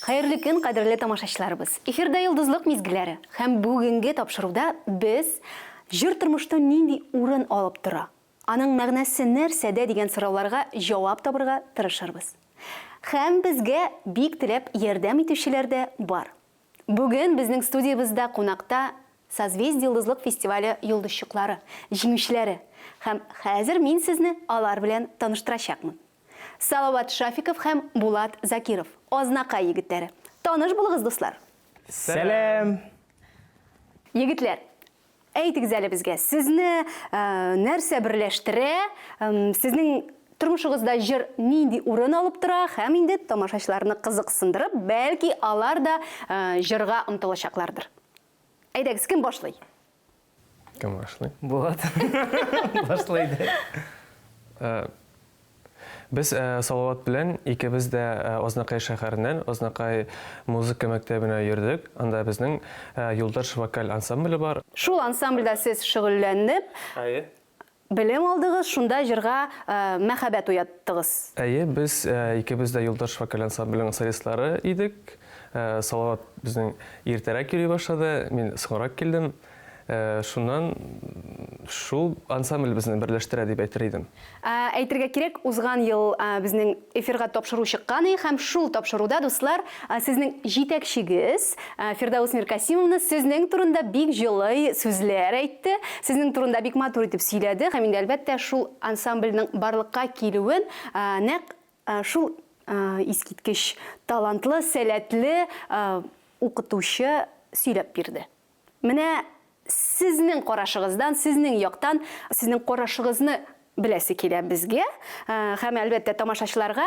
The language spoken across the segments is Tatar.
Хәерле көн, кадерле тамашачыларыбыз! Эфирда Йолдызлык мизгелләре һәм бүгенге тапшыруда без җыр тормышта нинди урын алып тора, аның мәгънәсе нәрсәдә дигән сорауларга җавап табырга тырышырбыз. Һәм безгә бик теләп ярдәм итүчеләр дә бар. Бүген безнең студиябездә кунакта Созвездие Йолдызлык фестивале йолдызчыклары, җиңүчеләре. Һәм хәзер мин сезне алар белән таныштырачакмын. Салават Шафиков һәм Булат Закиров, Азнакай егетләре. Таныш булыгыз, дуслар! Сәлам! Егетләр, әйтегез әле безгә, сезне нәрсә берләштерә, сезнең тормышыгызда җыр нинди урын алып тора һәм инде тамашачыларны кызыксындырып, бәлки алар да җырга омтылачаклардыр. Әйдәгез, кем башлый? Кем башлый? Булат. Башлый иде. Э, без э, Салават белән икебез дә э, Азнакай шәһәреннән, Азнакай музыка мәктәбенә йөрдек. Анда безнең Юлдаш вокаль ансамбле бар. Шул ансамбльдә сез шөгыльләнеп, Әйе. белем алдыгыз, шунда җырга мәхәббәт уяттыгыз. Әйе, без икебез дә Юлдаш вокаль ансамбленең солистлары идек. Салават безнең иртәрәк йөри башлады, мин соңрак килдем. Шуннан шул ансамбль безне берләштерә дип әйтер идем. Әйтергә кирәк, узган ел безнең эфирга тапшыру чыккан и һәм шул тапшыруда, дуслар, сезнең җитәкчегез Фирдаус Миркасимовна сезнең турында бик җылы сүзләр әйтте, сезнең турында бик матур итеп сөйләде һәм инде, әлбәттә, шул ансамбльнең барлыкка килүен нәкъ шул искиткеч талантлы, сәләтле укытучы сөйләп бирде. Менә сезнең карашыгыздан, сезнең яктан, сезнең карашыгызны беләсе килә безгә һәм, әлбәттә, тамашачыларга.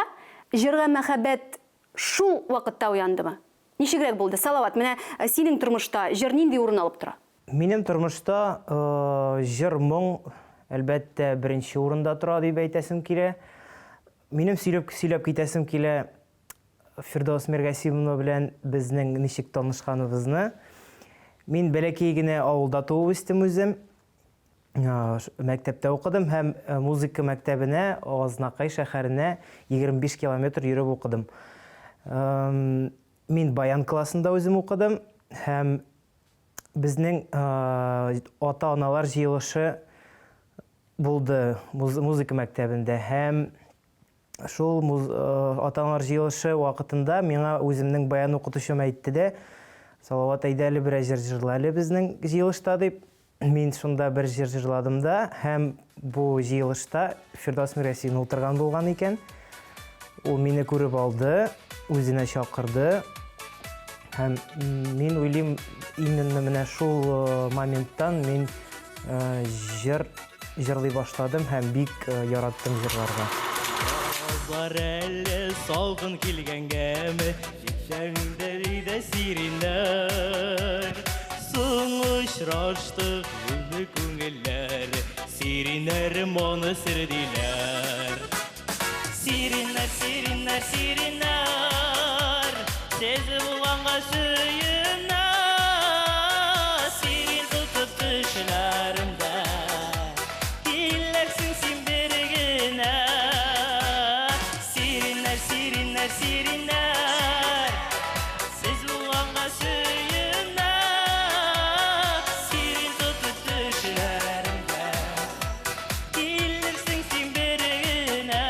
Җырга мәхәббәт шул вакытта уяндымы? Ничегрәк булды? Салават, менә синең тормышта җыр нинди урын алып тора? Минем тормышта җыр-моң, әлбәттә, беренче урында тора дип әйтәсем килә. Минем сөйләп сөйләп китәсем килә. Фирдаус Миргасимовна белән безнең ничек танышканыбызны. Мин бәләкәй генә авылда туып үстем үзем. Мәктәптә укыдым һәм музыка мәктәбенә Азнакай шәһәренә 25 километр йөреп укыдым. Мин баян классында үзем укыдым һәм безнең ата-аналар җыелышы булды музыка мәктәбендә һәм Шул ата-аналар җыелышы вакытында миңа үземнең баян укытучым әйтте дә, Салават, әйдә әле берәр җыр җырла әле безнең җыелышта, дип. Мин шунда бер җыр җырладым да, һәм бу җыелышта Фирдаус Миргасыйм утырган булган икән. Ул мине күреп алды, үзенә чакырды. Һәм мин уйлыйм, именно менә шул моменттан мин җыр Җырлый башладым һәм бик яраттым җырларга. Язлар әле салкын килгәнгәме, Җитсәң дә өйдә сириннәр. Соң очраштык инде күңелләр, Сириннәр моны сер диләр. Сириннәр, сириннәр, сириннәр, Сез булганга сөенә, Сирин тотып төшләремдә, Килерсең син бер генә. Сириннәр, сириннәр, сириннәр, Сез булганга сөенә, Сирин тотып төшләремдә. Килерсең син бер генә.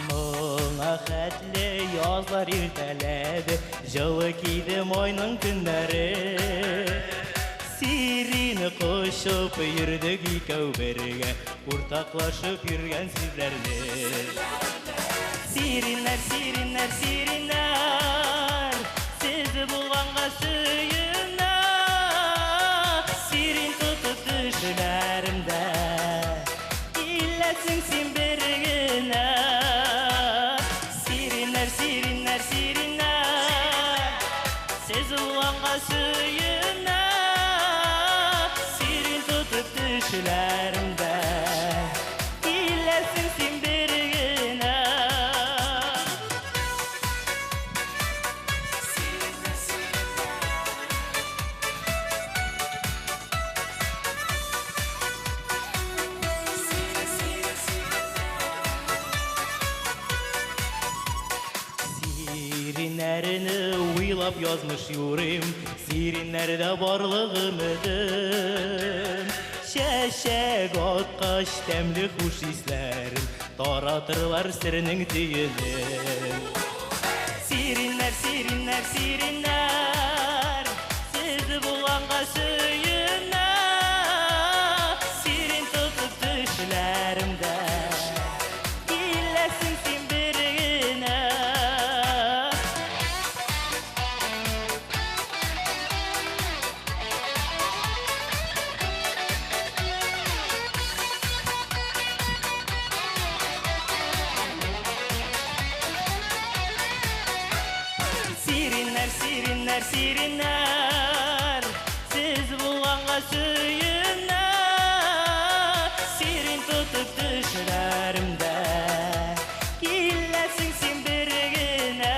Моңа хәтле язлар иртәләде, Җылы киде майның көннәре. Сирин кочып йөрдек икәү бергә, Уртаклашып йөргән сүзләрне. Сириннәр, сириннәр, сириннәр, Сез булганга сөенә. Сирин тотып төшләремдә, Киләсең син бер генә. Сириннәр, сириннәр, сириннәр, Сез булганга сөенә. Сирин тотып төшләремдә, Киләсең син бер генә. уйлап язмыш юрыйм, Сириннәрдә барлык өметем. Чәчәк аткач тәмле хуш исләрен, Таратырлар сернең төенен. Сириннәр, сириннәр, сириннәр, Сез булганга сөенә, Сирин тотып төшләремдә, Киләсең син бер генә. Сириннәр, сириннәр, сириннәр, Сез булганга сөенә, Сирин тотып төшләремдә, Киләсең син бер генә.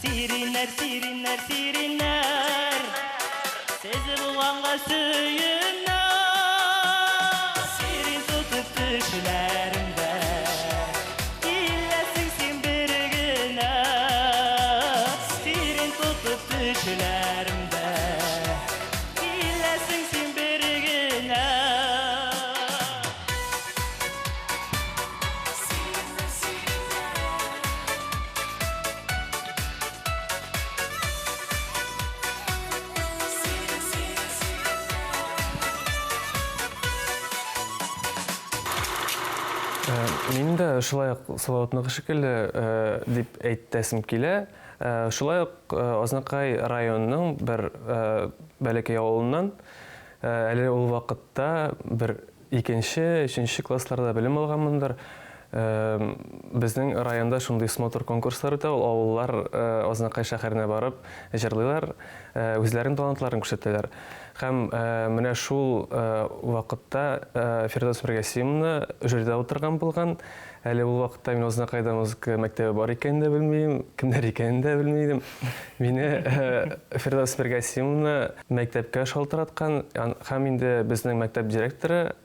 Сириннәр, сириннәр, сириннәр, Сез булганга сөенә, Сирин тотып төшләремдә, Киләсең син бер генә. Сирин тотып төшләремдә, Киләсең син бер генә. Мин дә шулай ук Салаватныкы шикелле дип әйтәсем килә. Шулай ук Азнакай районының бер бәләкәй авылыннан. Әле ул вакытта бер икенче, өченче классларда белем алганмындыр. Безнең районда шундый смотр конкурслар үтә, ул авыллар Азнакай шәһәренә барып җырлыйлар, үзләренең талантларын күрсәтәләр. Һәм менә шул вакытта Фирдәүс Миргасимовна жюрида утырган булган. Әле ул вакытта мин Азнакайда музыка мәктәбе бар икәнен дә белмим, кемнәр икәнен дә белми идем. Мине Фирдәүс Миргасимовна мәктәпкә шалтыраткан һәм инде безнең мәктәп директоры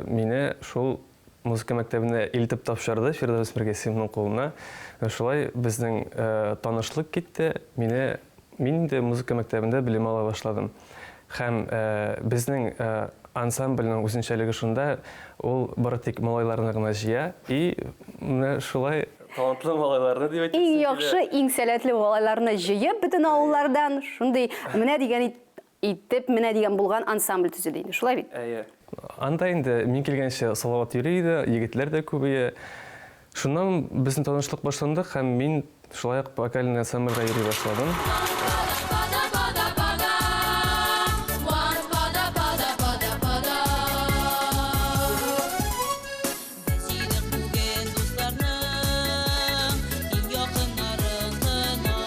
мине шул музыка мәктәбенә илтеп тапшырды Фирдәүс Миргасимовның кулына. Шулай безнең танышлык китте. Мине мин инде музыка мәктәбендә белем ала башладым. Һәм безнең ансамбльнең үзенчәлеге шунда, ул бары тик малайларны гына җыя. И менә шулай талантлы малайларны дип әйтәсем Иң килә. яхшы, иң сәләтле малайларны җыеп бөтен авыллардан шундый менә дигән итеп, менә дигән булган ансамбль төзеде инде. Шулай бит? Әйе. Анда инде мин килгәнче Салават йөри иде, егетләр дә күбәя. Шуннан безнең танышлык башланды һәм мин шулай ук вокальный ансамбльгә йөри башладым. Без җыйдык бүген дусларның иң якыннарын гына.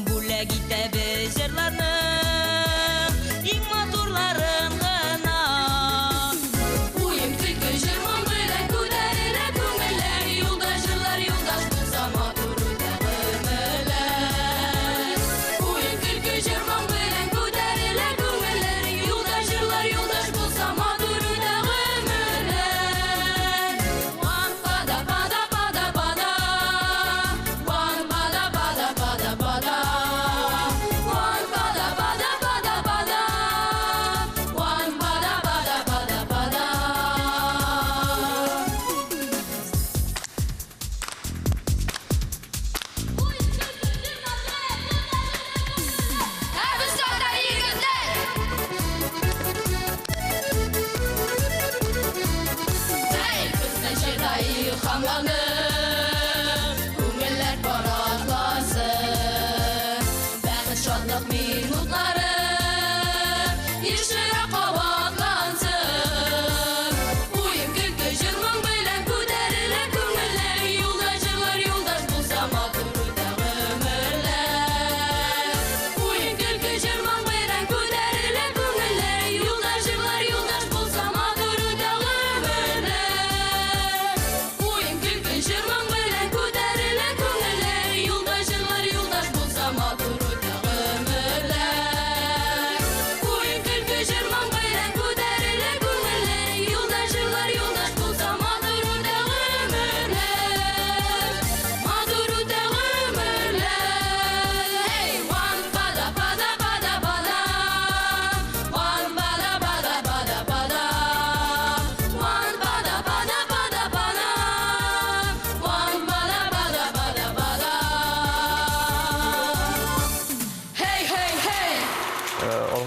Бүләк итәбез җырларның иң матурларын гына. Уен, көлке, җыр, моң белән күтәрелә күңелләр. Юлда җырлар юлдаш булса, матур үтә гомерләр. Уен, көлке, җыр, моң белән күтәрелә күңелләр. Юлда җырлар юлдаш булса, матур үтә гомерләр. Ван пада пада пада пада. Ван пада пада пада пада. Ван пада пада пада пада. Ван пада пада пада пада. Ә без татар егетләр! Әй, безнең җырда илһамланып, күңелләр пар атласын. Бәхет, шатлык минутлары ешрак кабатлансын. Уен, көлке, җыр, моң белән күтәрелә күңелләр. Юлда җырлар юлдаш булса, матур үтә гомерләр. Уен, көлке, җыр, моң белән күтәрелә күңелләр. Юлда җырлар юлдаш булса, матур үтә гомерләр. Уен, көлке, җыр, моң белән күтәрелә күңелләр. Юлда җырлар юлдаш булса, матур үтә гомерләр.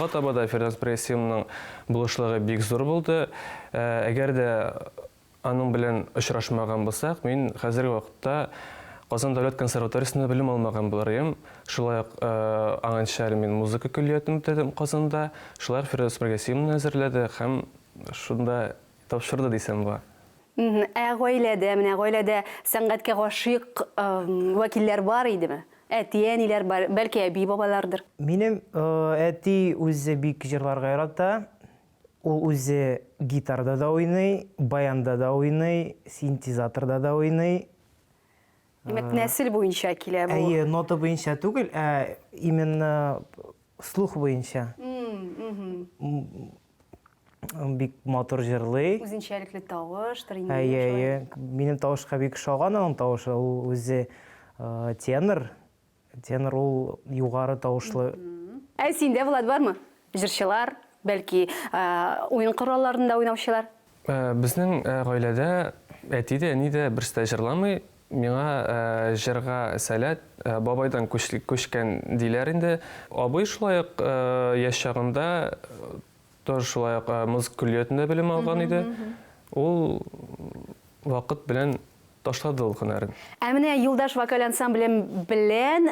Алга таба да Фирдәүс Миргасыймовның булышлыгы бик зур булды. Әгәр дә аның белән очрашмаган булсак, мин хәзерге вакытта Казан дәүләт консерваториясендә белем алмаган булыр идем. Шулай ук аңынчы әле мин музыка көллиятен бетердем Казанда. Шулай ук Фирдәүс Миргасыймовна әзерләде һәм шунда тапшырды дисәм була. Ә гаиләдә, менә гаиләдә сәнгатькә гашыйк вәкилләр бар идеме? Әти-әниләр бар, бәлки әби-бабалардыр? Минем әти үзе бик җырларга ярата. Ул үзе гитарда да уйный, баянда да уйный, синтезаторда да уйный. Димәк, нәсел буенча килә бу. Әйе, нота буенча түгел, ә именно слух буенча. Бик матур җырлый. Үзенчәлекле тавыштыр инде. Әйе, әйе. Минем тавышка бик ошаган аның тавышы. Ул үзе тенор. Тенор ул югары тавышлы. Ә синдә, Влад, бармы? Җырчылар, бәлки, уен коралларында уйнаучылар? Безнең гаиләдә әти дә, әни дә берсе дә җырламый. Миңа җырга сәләт бабайдан күчкән диләр инде. Абый шулай ук яшь чагында тоже шулай ук музыка көллиятендә белем алган иде. Ул вакыт белән ташлады ул һөнәрен. Ә менә Юлдаш вокаль ансамбле белән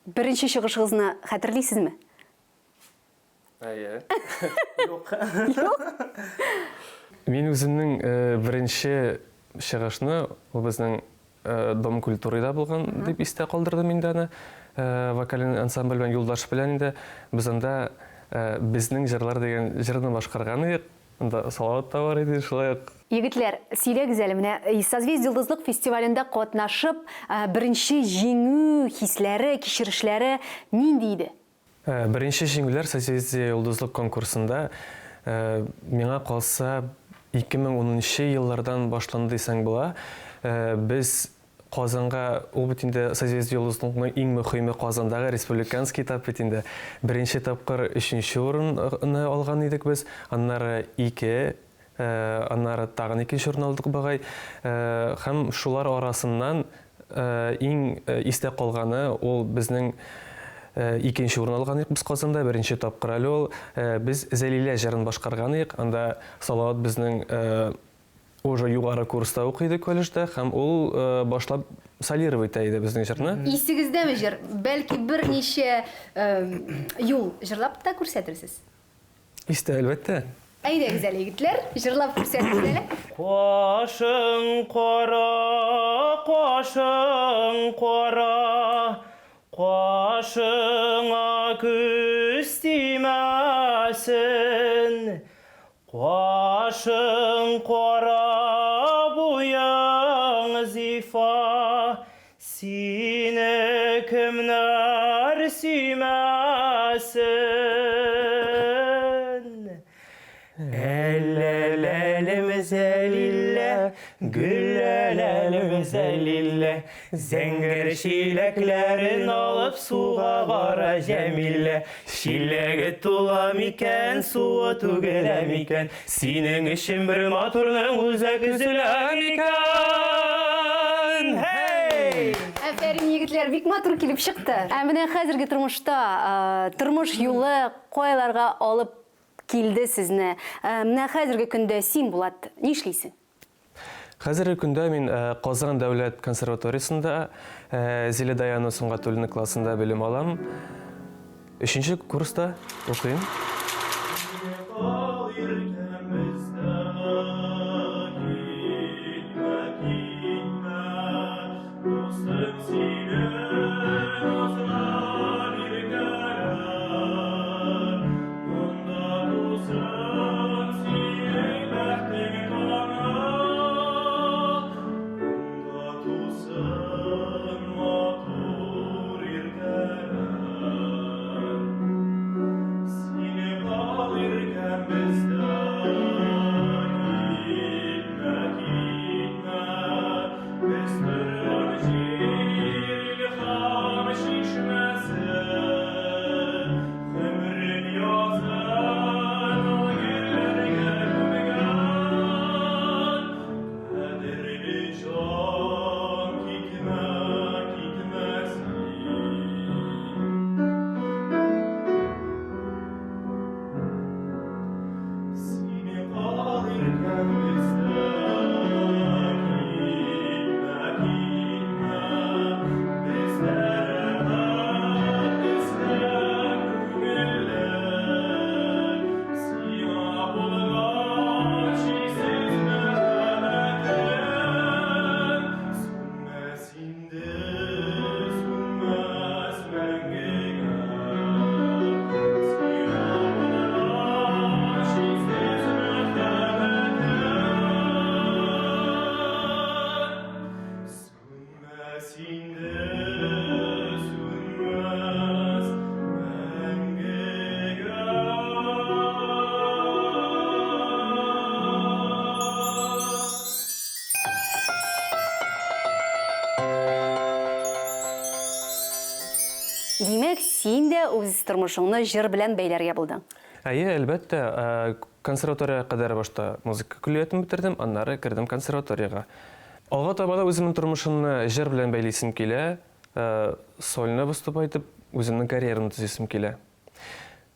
беренче чыгышыгызны хәтерлисезме? Әйе. Юк. Юк? Мин үземнең беренче чыгышны, ул безнең Дом культурыда булган дип истә калдырдым инде аны. Вокаль ансамбль белән, Юлдаш белән инде без анда Безнең җырлар дигән җырны башкарган идек. Анда Салават та бар иде, шулай ук. Егетләр, сөйләгез әле, менә Созвездие Йолдызлык фестивалендә катнашып, беренче җиңү хисләре, кичерешләре нинди иде? Беренче җиңүләр Созвездие Йолдызлык конкурсында, миңа калса, 2010 нчы еллардан башланды дисәң була. Без Казанга, ул бит инде Созвездие Йолдызлыкның иң мөхиме Казандагы республиканский этап бит инде. Беренче тапкыр өченче урынны алган идек без, аннары ике, Аннары тагын икенче урын алдык бугай. Һәм шулар арасыннан иң истә калганы ул безнең икенче урын алган идек без Казанда, беренче тапкыр әле ул. Без Зәлилә җырын башкарган идек. Анда Салават безнең уже югары курста укый иде колледжда һәм ул башлап солировать итә иде безнең җырны. Исегездәме җыр? Бәлки берничә юл җырлап та күрсәтерсез? Истә, әлбәттә. Әйдәгез әле, егетләр, җырлап күрсәтегез әле. Кашың кара, кашың кара, Кашыңа күз тимәсен. Кашың кара, буең зифа, Сине кемнәр сөймәсен? Әллә-ләлем зәлиллә, гөллә-ләлем зәлиллә, Зәңгәр чиләкләрен алып суга бара Җәмилә. Чиләге тула микән, суы түгелә микән? Синең өчен бер матурның үзәк өзелә микән? Һәй! Афәрин, егетләр, бик матур килеп чыкты. Ә менә хәзерге тормышта, тормыш юлы кайларга алып килде сезне? Менә хәзерге көндә син, Булат, нишлисең? Хәзерге көндә мин Казан дәүләт консерваториясендә Зилә Даянова Сөнгатуллина классында белем алам. Өченче курста укыйм. син дә үз тормышыңны җыр белән бәйләргә булдың. Әйе, әлбәттә. Консерваториягә кадәр башта музыка көллиятен бетердем, аннары кердем консерваториягә. Алга таба да үземнең тормышымны җыр белән бәйлисем килә, сольно выступать итеп, үземнең карьерамны төзисем килә.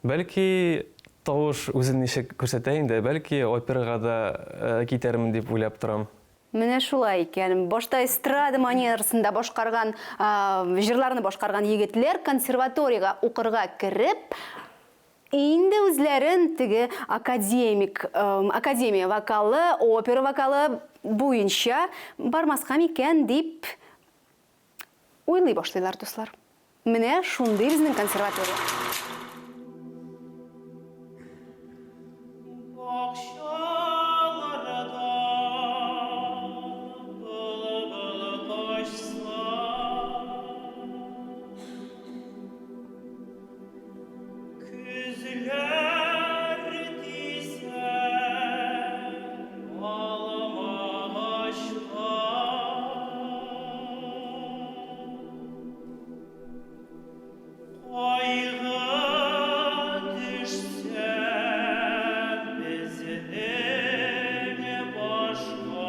Бәлки, тавыш үзен ничек күрсәтә инде, бәлки, операга да китәрмен дип уйлап торам. Менә шулай икән. Башта эстрада манерасында башкарган, җырларны башкарган егетләр консерваториягә укырга кереп, инде үзләрен теге академик, академия вокалы, опера вокалы буенча бармаска микән дип уйлый башлыйлар, дуслар. Менә шундый безнең консерватория. Бакчаларда былбыл качса, Көзләр тисә алмагачка. Кайгы төшсә безнең башка,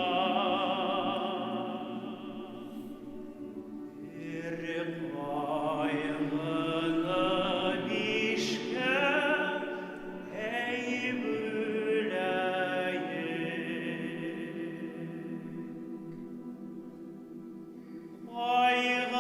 Бер кайгыны бишкә әй бүләек. Кайгы төшсә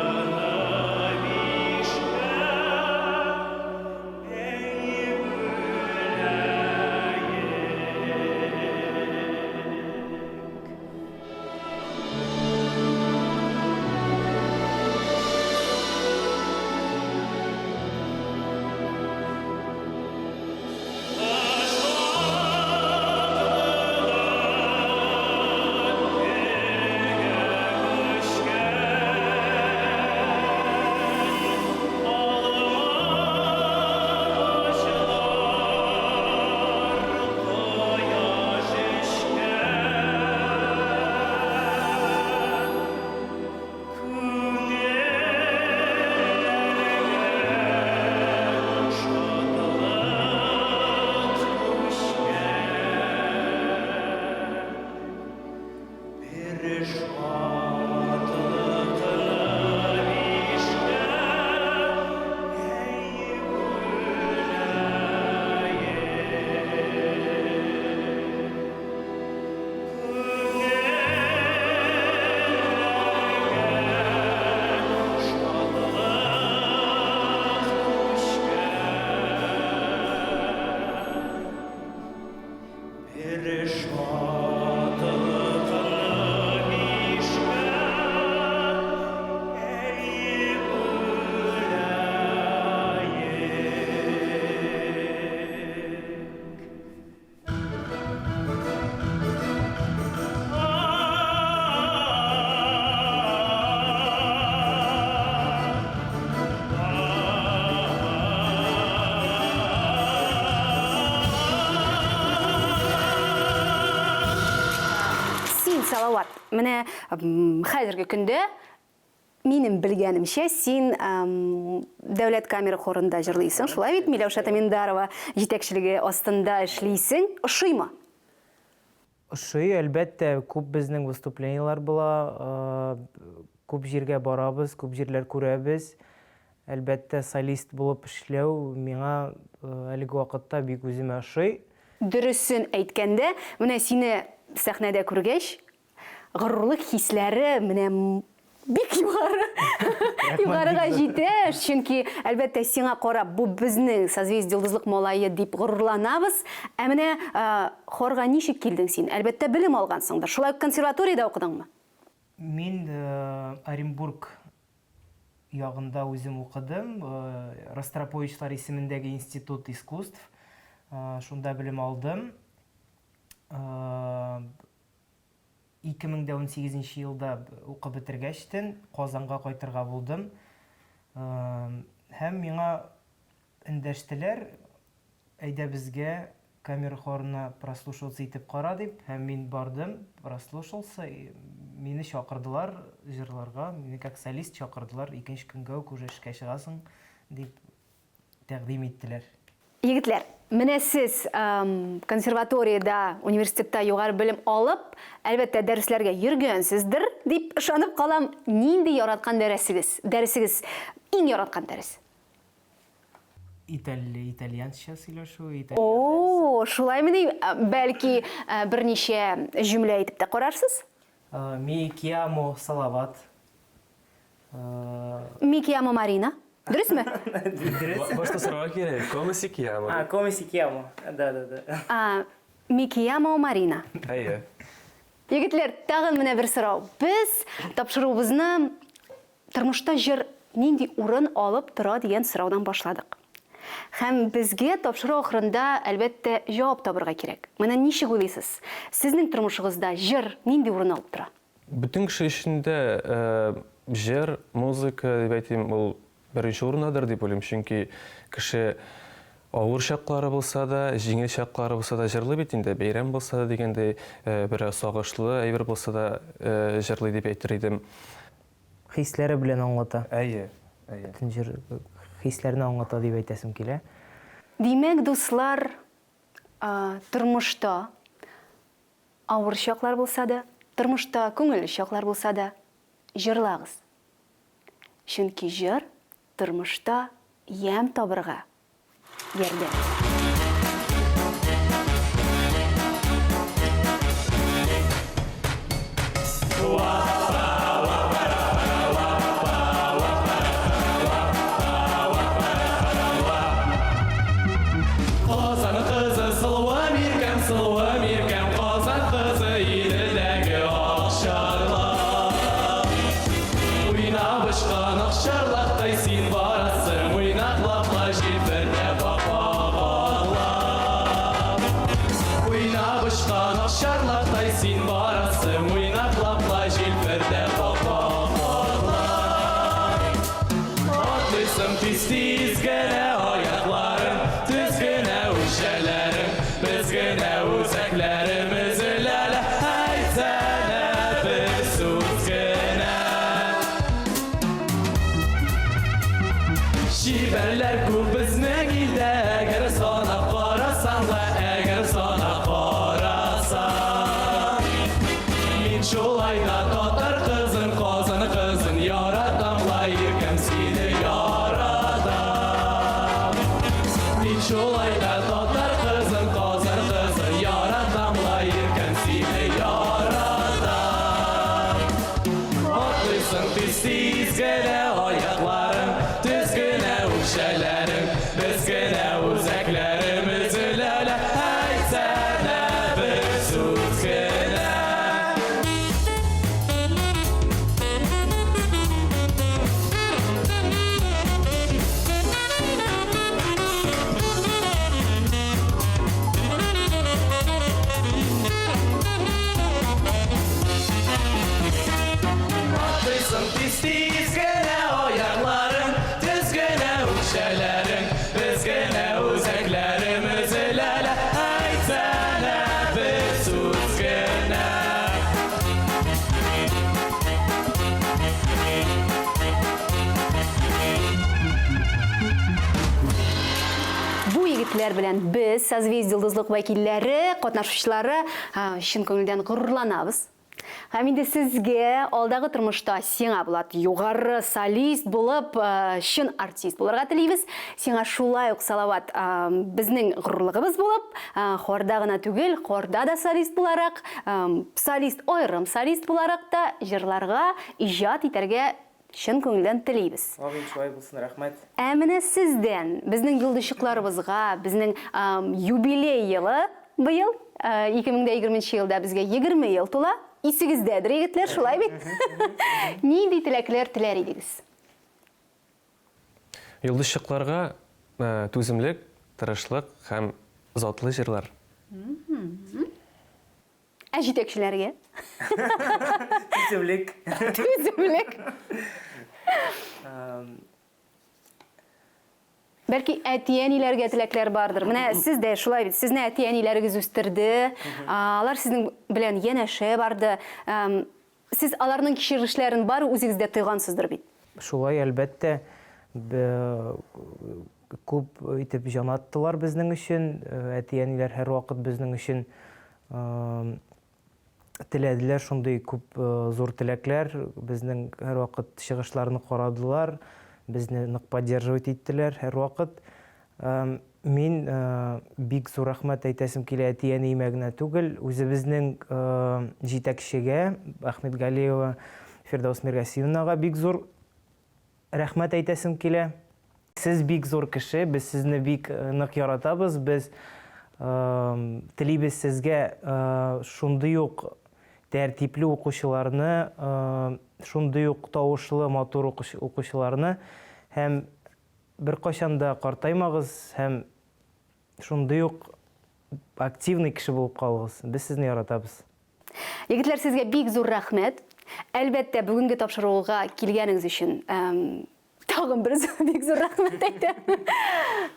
безнең башка, Бер кайгыны бишкә әй бүләек. Син, Салават, менә хәзерге көндә минем белгәнемчә, син Дәүләт камера хорында җырлыйсың, шулай бит? Миләүшә Таминдарова җитәкчелеге астында эшлисең. Ошыймы? Ошый, әлбәттә, күп безнең выступлениеләр була, күп җиргә барабыз, күп җирләр күрәбез. Әлбәттә, солист булып эшләү миңа әлеге вакытта бик үземә ошый. Дөресен әйткәндә, менә сине сәхнәдә күргәч, горурлык хисләре менә бик югары, югарыга җитә, чөнки, әлбәттә, сиңа карап, бу безнең Созвездие Йолдызлык малае дип горурланабыз. Ә менә хорга ничек килдең син? Әлбәттә, белем алгансыңдыр. Шулай ук консерваториядә укыдыңмы? Мин Оренбург ягында үзем укыдым, Ростроповичлар исемендәге институт искусств, шунда белем алдым. 2018 нче елда укып бетергәчтен Казанга кайтырга булдым. Һәм миңа эндәштеләр. әйдә безгә камера хорына прослушиваться итеп кара дип, һәм мин бардым, прослушался, и мине чакырдылар җырларга, мине как солист чакырдылар, икенче көнгә үк уже эшкә чыгасың дип тәкъдим иттеләр. Егетләр, менә сез консерваториядә, университетта югары белем алып, әлбәттә, дәресләргә йөргәнсездер, дип ышанып калам. Нинди яраткан дәресегез? Дәресегез, иң яраткан дәрес? Италь, итальянча сөйләшү, итальян дәресе. О, шулаймыни? Бәлки, берничә җөмлә әйтеп тә карарсыз? Mi chiamo Салават. Mi chiamo Марина. Дөресме? Дөрес. Башта сорарга кирәк, come si chiama? А, come si chiama. Да, да, да. А, Mi chiamo Марина. Әйе. Егетләр, тагын менә бер сорау. Без тапшыруыбызны тормышта җыр нинди урын алып тора дигән сораудан башладык. Һәм безгә тапшыру ахырында, әлбәттә, җавап табырга кирәк. Менә ничек уйлыйсыз, сезнең тормышыгызда җыр нинди урын алып тора? Бөтен кеше өчен дә җыр, музыка дип әйтим, ул беренче урындадыр дип уйлыйм. Чөнки кеше авыр чаклары булса да, җиңел чаклары булса да җырлый бит инде. Бәйрәм булса да дигәндәй, бераз сагышлы әйбер булса да җырлый дип әйтер идем. Хисләре белән аңлата. Әйе, әйе. Бөтен җыр хисләрне аңлата дип әйтәсем килә. Димәк, дуслар, тормышта Авыр чаклар булса да, тормышта күңелле чаклар булса да, җырлагыз. Чөнки җыр тормышта ямь табырга ярдәм итә. Казан кызы сылуы миркәм, сылуы миркәм, Казан кызы Иделдәге акчарлак. Уйнап очкан акчарлактай син барасың, Уйнаклап ла җилфердәп ап-ак атлап. Уйнап очкан акчарлактай син барасың, Уйнаклап ла җилфердәп ап-ак атлап. Атлыйсың тиз-тиз генә аякларың, Төз генә үкчәләрең, Без генә үзәкләрем өзеләлә, Әйтсәнә бер сүз генә. Чибәрләр күп безнең илдә, Әгәр санап карасаң да, Әгәр санап карасаң. Мин шулай да татар кызын, Казан кызын яратам ла, иркәм сине яратам. Мин шулай да татар кызын, Казан кызын яратам ла, иркәм сине яратам. Атлыйсың тиз-тиз генә аякларың, төз генә үкчәләрең, без генә үзәкләрем өзеләлә, әйтсәнә бер сүз генә. Атлыйсың тиз-тиз генә аякларың, төз генә үкчәләрең, без генә үзәкләрем өзеләлә, әйтсәнә бер сүз генә. Бу егетләр белән без, Созвездие Йолдызлык вәкилләре, катнашучылары, чын күңелдән горурланабыз. Һәм инде сезгә алдагы тормышта сиңа, Булат, югары солист булып, чын артист булырга телибез. Сиңа шулай ук, Салават, безнең горурлыгыбыз булып, хорда гына түгел, хорда да солист буларак, солист, аерым солист буларак та җырларга, иҗат итәргә чын күңелдән телибез. Амин, шулай булсын, рәхмәт. Ә менә сездән, безнең йолдызчыкларыбызга, безнең юбилей елы быел, 2020 нче елда безгә 20 ел тула. Исегездәдер, егетләр, шулай бит? Нинди теләкләр теләр идегез? Йолдызчыкларга түземлек, тырышлык һәм затлы җырлар. Ә җитәкчеләргә? Түземлек. Түземлек. Бәлки әти-әниләргә теләкләр бардыр. Менә сез дә шулай бит, сезне әти-әниләрегез үстерде, алар сезнең белән янәшә барды. Сез аларның кичерешләрен бары үзегездә тойгансыздыр бит? Шулай, әлбәттә. Күп итеп җан аттылар безнең өчен. Әти-әниләр һәрвакыт безнең өчен теләделәр шундый күп зур теләкләр. Безнең һәрвакыт чыгышларны карадылар, безне нык поддерживать иттеләр һәрвакыт. Мин бик зур рәхмәт әйтәсем килә әти-әниемә генә түгел, үзебезнең җитәкчегә Ахмедгалиева Фирдаус Миргасимовнага бик зур Рәхмәт әйтәсем килә. Сез бик зур кеше, без сезне бик нык яратабыз, без телибез сезгә шундый ук тәртипле укучыларны, шундый ук тавышлы матур укучыларны һәм беркайчан да картаймагыз һәм шундый ук активный кеше булып калыгыз. Без сезне яратабыз. Егетләр, сезгә бик зур рәхмәт. Әлбәттә, бүгенге тапшыруга килгәнегез өчен тагын бер бик зур рәхмәт әйтәм.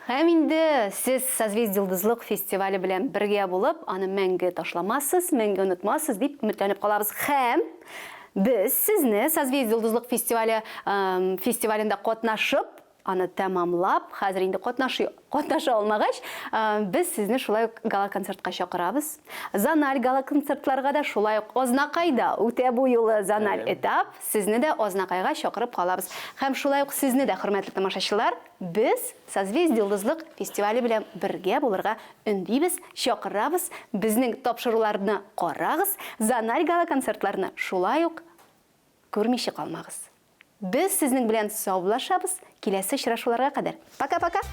Һәм инде сез Созвездие Йолдызлык фестивале белән бергә булып, аны мәңге ташламассыз, мәңге онытмассыз дип өметләнеп калабыз. Һәм без сезне Созвездие Йолдызлык фестивале фестивалендә катнашып, Аны тәмамлап, хәзер инде катнашы, катнаша алмагач, без сезне шулай ук гала-концертка чакырабыз. Зональ гала-концертларга да шулай ук Азнакайда үтә бу юлы зональ этап. Сезне дә Азнакайга чакырып калабыз. Һәм шулай ук сезне дә, хөрмәтле тамашачылар, без Созвездие Йолдызлык фестивале белән бергә булырга өндибез, чакырабыз. Безнең тапшыруларны карагыз, зональ гала-концертларны шулай ук күрмичә калмагыз. Без сезнең белән саубуллашабыз, киләсе очрашуларга кадәр. Пока-пока!